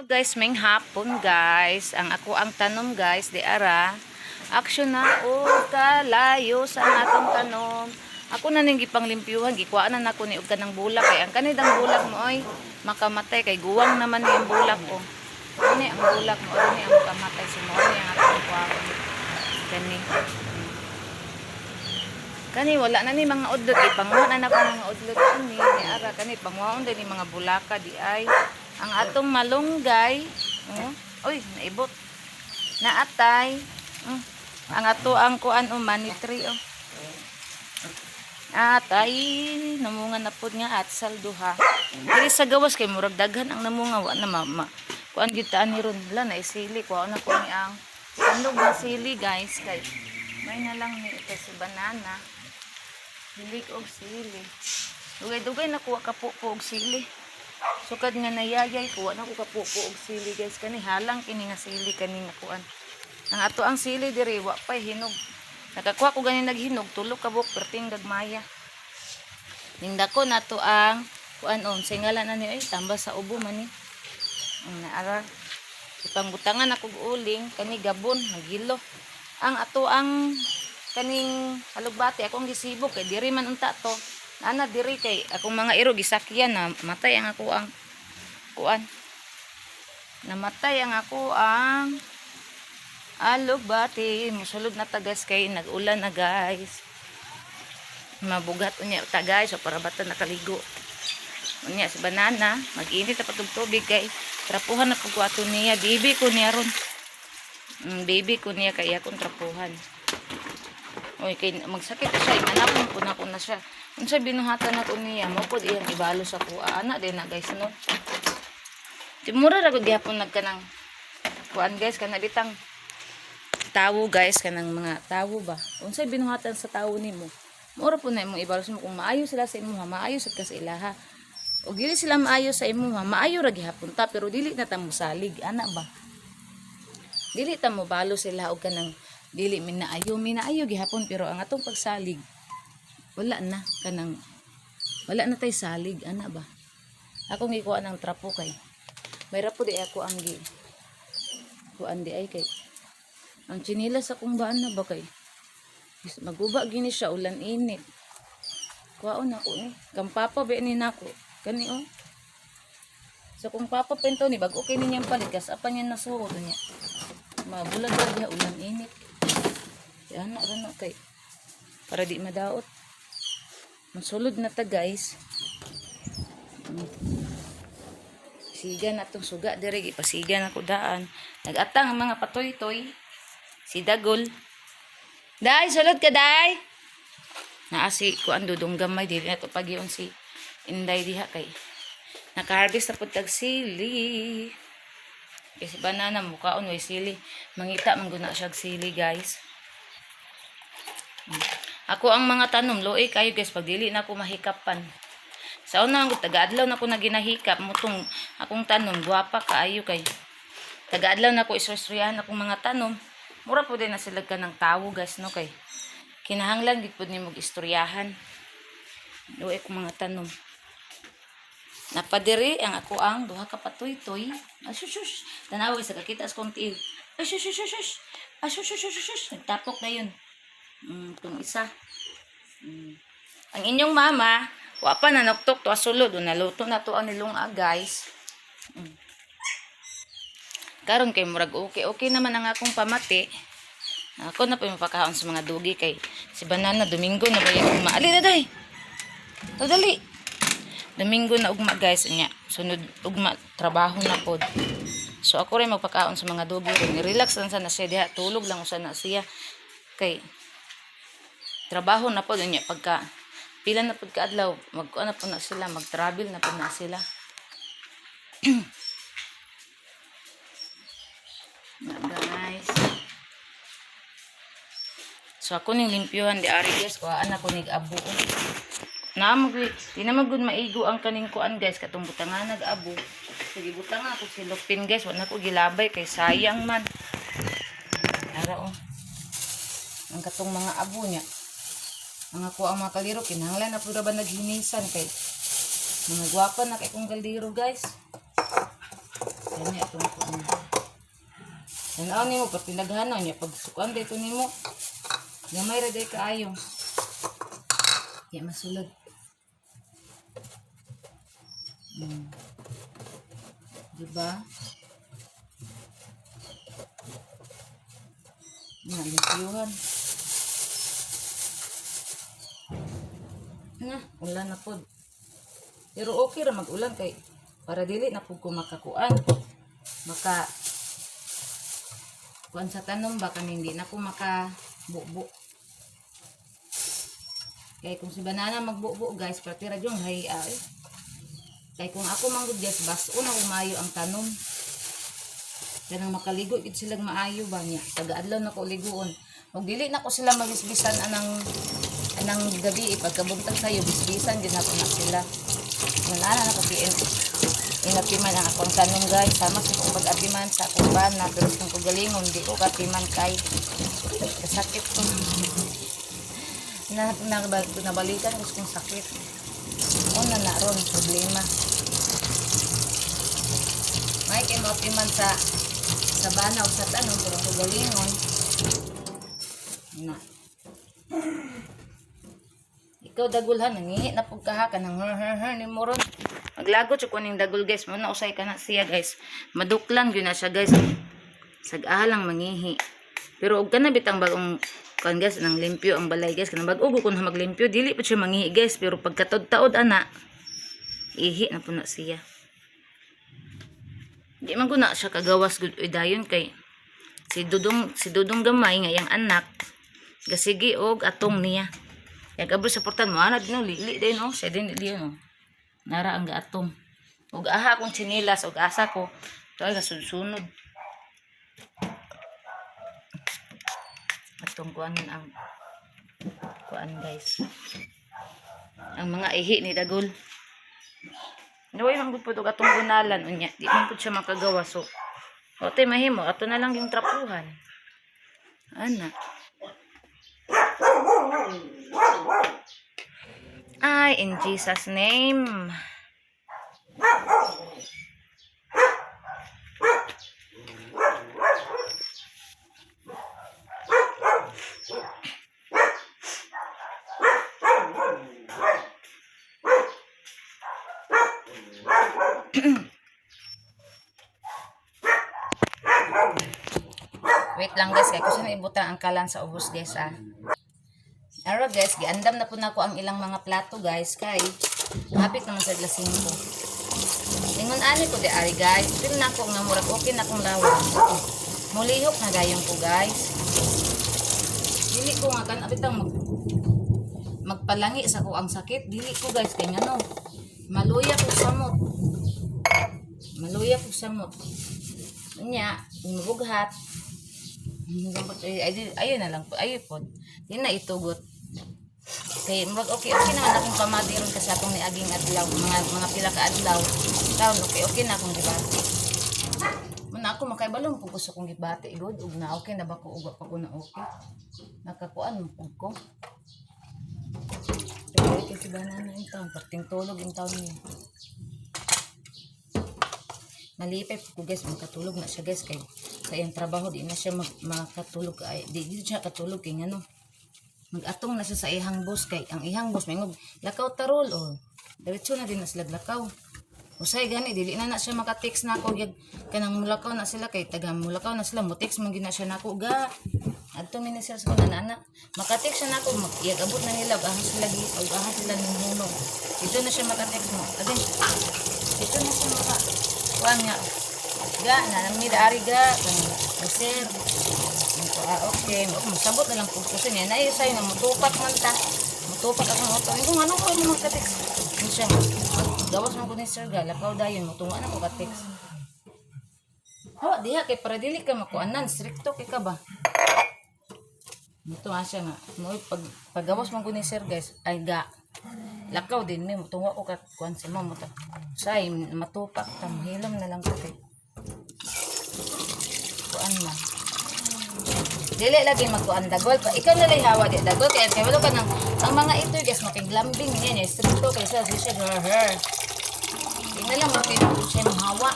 Guys, may hapon, guys. Ang ako ang tanom, guys, di ara. Action na o kalayo sa ang atong tanom. Ako na ning gipanglimpyuhan, gikuhaan na nako ni og kanang bulak kay ang kanidang bulak mo oy makamatay kay guwang naman ni ang bulak ko. Ani ang bulak mo ni ang makamatay, so mao ni ang atong kuwaon. Kani. Kani wala na ni mga udlot, ipanguha na nako mga udlot ani ni ara kani panguhaon din ni mga bulaka di ay. Ang atong malunggay, oh, oy, naibot. Naatay. Ang ato ang kuan o money tree oh. Atay, namunga na pod nga atsal duha. Diri sa gawas kay murag daghan ang namunga, wa na mama. Kuan gyud taan ni ron la na isili kuha na ko ni ang sandog na sili, guys, kay may na lang ni ito si banana. Hilig og sili. Dugay-dugay na kuha ka po og sili. Sukad nga nayayay, kuha na ko kapupo og sili, guys, kani halang kini nga sili kani nga kuan. Ang ato ang sili diri wa pay hinog. Nakakuha ko gani naghinog tulo ka buok, perting gagmaya. Nindako nato ang kuan on sa ngalan ani ay tamba sa ubo man ni. Ang naara. Ipangbutangan ako og uling kani gabon nagilo. Ang ato ang kaning alugbati akong gisibok kay diri man unta to. Ana diri kay akong mga iro gisakyan na matay ang ako ang kuan. Namatay ang ako ang alugbati. Musulod na ta, guys, kay nag-ulan na, guys. Mabugat unya ta, guys, so para bata nakaligo. Unya si banana, mag-init na patug tubig kay trapuhan na pug ato niya. Baby ko niya ron. Baby ko niya kay akong trapuhan. Oy, kay magsakit siya, inanapon ko na ko na siya. Unsa binuhatan nako niya, mo pod iyang ibalo sa kuha. Ana din na, guys, no. Di mura ra gud gihapon nagkanang kuan, guys, kana bitang tawo, guys, kanang mga tawo ba. Unsay binuhatan sa tawo nimo? Mura po na imong ibalos mo kung maayo sila sa imuha, maayo sad ka sa ilaha. O dili sila maayo sa imuha, maayo ra gihapon ta pero dili na ta mosalig, ana ba? Dili ta mo balo sila og kanang dili minaayo, minaayo gihapon pero ang atong pagsalig wala na, kanang wala na tay salig, ana ba? Akong gikuha ng trapo kay may rapo di ako ang gi kuan di ay kay ang tsinilas akong baan na ba kay maguba gini siya ulan init. Kuhaon ako ni kang papa ba ni nako kani oh. So kung papa pento ni bag okay ninyang palit kas apan niya nasuot niya. Mabulag ra diha ulan init. Yan na ra na kay para di madaot. Masulod na ta, guys. Siga na tong suga dire, gipasiga na ko daan. Nagatang ang mga patoy-toy. Si Dagol. Day, sulod ka, day. Naa si kuan dudong gamay, dili na to pagyon si Inday diha kay naka-harvest na pud tag sili. Kay si banana mukaon way sili. Mangita man guna siya og sili, guys. Ako ang mga tanom luoy kayo, guys, pag dili na ako mahikapan. Sa una ang taga-adlaw na ko na ginahikap mutong akong tanom gwapa kaayo kay taga-adlaw na ko istoryahan akong mga tanom. Mura po din na sila ka ng tawo, guys, no, kay kinahanglan gid pud nimo istoryahan. Luoy akong mga tanom. Napadiri ang ako ang duha ka patuy-toy. Ay, shush. Tanawa sa kakita sa kong tiil. Ay, shush, shush, shush. Ay, shush, shush, shush, shush. Nagtapok na yun. Itong isa. Ang inyong mama, wa pa nanuktok to sulod. Naluto na to ang nilunga, guys. Karon kay murag okay okay naman ang akong pamati. Ako na po yung mapakaon sa mga dugi kay si Banana Domingo na ba yung ugma. Ali na day. O dali. Domingo na ugma, guys, nya. Sunod ugma trabaho na pod. So ako rin magpakaon sa mga dugi rin. Relax lang sana siya diha, tulog lang usa na siya. Kay trabaho na pod nya pagka pila na pod kaadlaw, magkuan na pod na sila, mag-travel na pod na sila. Na guys. So ako ning limpyuhan di ari, guys, kuhaan ako nig abo. Na mag di na magud maigo ang kaning kuan, guys, katong butangan nag-abo. Sige, butang ako silupin, guys, wala ko gilabay kay sayang man. Ara oh. Ang katong mga abo niya. Ang ako ang mga kaliro kinahanglan na pud ra ba naghinisan kay mga gwapa na kay kong kaldero, guys. Kanya itong kuan. Tanaw nimo pag tinaghanon niya pag sukan dito nimo. Gamay ra day kaayo. Di masulod. Diba? Na, limpyuhan. Na, ulan na pod. Pero okay ra mag-ulan kay para dili na pud ko makakuan. Maka kuan sa tanom ba kani hindi na ko maka bubo. Kay kung si banana magbubo guys, pati ra yung hay ay. Kay kung ako manggod guys, baso na umayo ang tanom. Kanang makaligo gid silang maayo ba niya. Taga-adlaw na ko liguon. Ug dili na ko sila magisbisan anang anang gabi eh, pagkabuntag sayo bisbisan gid nako na sila. Wala na nako kiin. Inatiman ang akong tanom guys. Sama sa akong pag-atiman sa akong bana pero sa akong galingon di ko katiman kay kasakit ko. Na, na, nabalikan ko sa kong sakit. O na na ron problema. May kay maatiman sa sa bana o sa tanom pero ang galingon na. Ikaw dagulhan, nangihi na pud kaha ka nang her her her ni moron. Maglagot siya kuning dagol guys, mo na usay ka na siya guys. Maduklan gyud na siya guys. Sag-aha lang mangihi. Pero og kana bitang bagong kan guys nang limpyo ang balay guys, kanang bag-o ko na maglimpyo dili pa siya mangihi guys, pero pagkataod-taod ana ihi na puno siya. Di man ko na siya kagawas gud oy dayon kay si Dudong gamay nga iyang anak gasigi og atong niya. Kaya kabro sa portal mo ana din lili din oh, siya din din oh. Nara ang gaatong. Ug aha akong tsinilas ug asa ko. To ay kasunod. Atong kuanon ang kuan guys. Ang mga ihi ni Dagol. Naway man gud pud og atong gunalan unya. Di man pud siya makagawa so. Ote mahimo ato na lang yung trapuhan. Ana. Ay, in Jesus name. Wait lang guys, kay ko na ibutang ang kalan sa ubos guys ah. Aro guys, giandam na po nako ang ilang mga plato guys kay hapit naman sa alas 5. Ingon ani ko di ari guys, feel na ko nga murag okay na kong lawas. Mulihok na dayon ko guys. Dili ko nga kan bitang magpalangi sa ko ang sakit, dili ko guys kay ngano. Maluya ko samot. Maluya ko samot. Unya, bughat. Ay, ay, ayun na lang po, ayun po. Di na itugot. Kay murag okay okay naman akong pamati ron kasi akong niaging adlaw, mga pila ka adlaw. Karon okay okay na akong gibati. Man ako makaibalong pug ko sa akong gibati gud ug na okay na ba ko ug wa pa ko na okay. Nakakuan man pug ko. Pero kay si banana in town, perting tulog in town niya. Nalipay po ko guys, makatulog na siya guys kay sa iyang trabaho di na siya makatulog ay di siya katulog kay ngano. Magatong na siya sa ihang boss kay ang ihang boss maingog lakaw tarol o diretso na din na sila lakaw. Usay gani dili na na siya maka-text nako gyud kanang mulakaw na sila kay taga mulakaw na sila mo text man gyud na siya nako ga. Adto mi ni sir sa kunan ana. Maka-text siya nako mag abot na nila ug aha sila gi ug aha sila ning. Dito na siya maka-text mo. Adin. Dito na siya maka kuan nga. Ga na nami ari ga kanang "Oh, sir." Ko, ah, okay. Mo masabot na lang po ko niya. Naay say na mutupak man ta. Mutupak akong auto. Kung ano ko mo magka-text. Ano siya? Gawas man ko ni sir ga, lakaw dayon mutunga na ko ka-text. Hawa diha kay para dili ka makuanan, strikto kay ka ba? Mutunga siya nga. Mo pag pagawas man ko ni sir guys, ay ga. Lakaw din mi mutunga ko ka kuan sa mo muta. Say matupak ta hilom na lang ko kay. Kuan man. Dili lagi magkuan dagol pa. Ikaw na lang hawa di dagol kay kay wala ka nang ang mga ito guys makiglambing niya niya strikto kay sa siya her her. Di na lang mo siya mahawa.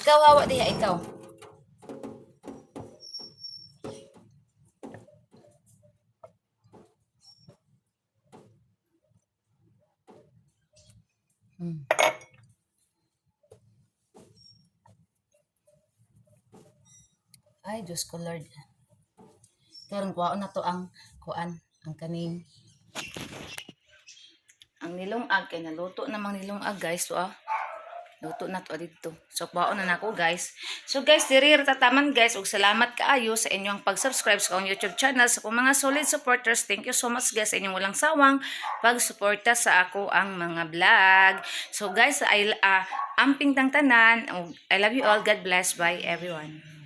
Ikaw hawa diha, ikaw. Ay, Diyos ko Lord. Karon kuhaon na to ang kuan, ang kaning ang nilungag kay naluto namang nilungag, guys. So, ah, luto na to dito. So kuhaon na nako, guys. So guys, diri ra tataman, guys, ug salamat kaayo sa inyong pag-subscribe sa akong YouTube channel, sa akong mga solid supporters. Thank you so much, guys, sa inyong walang sawang pagsuporta sa ako ang mga vlog. So guys, I amping tang tanan. I love you all. God bless. Bye, everyone.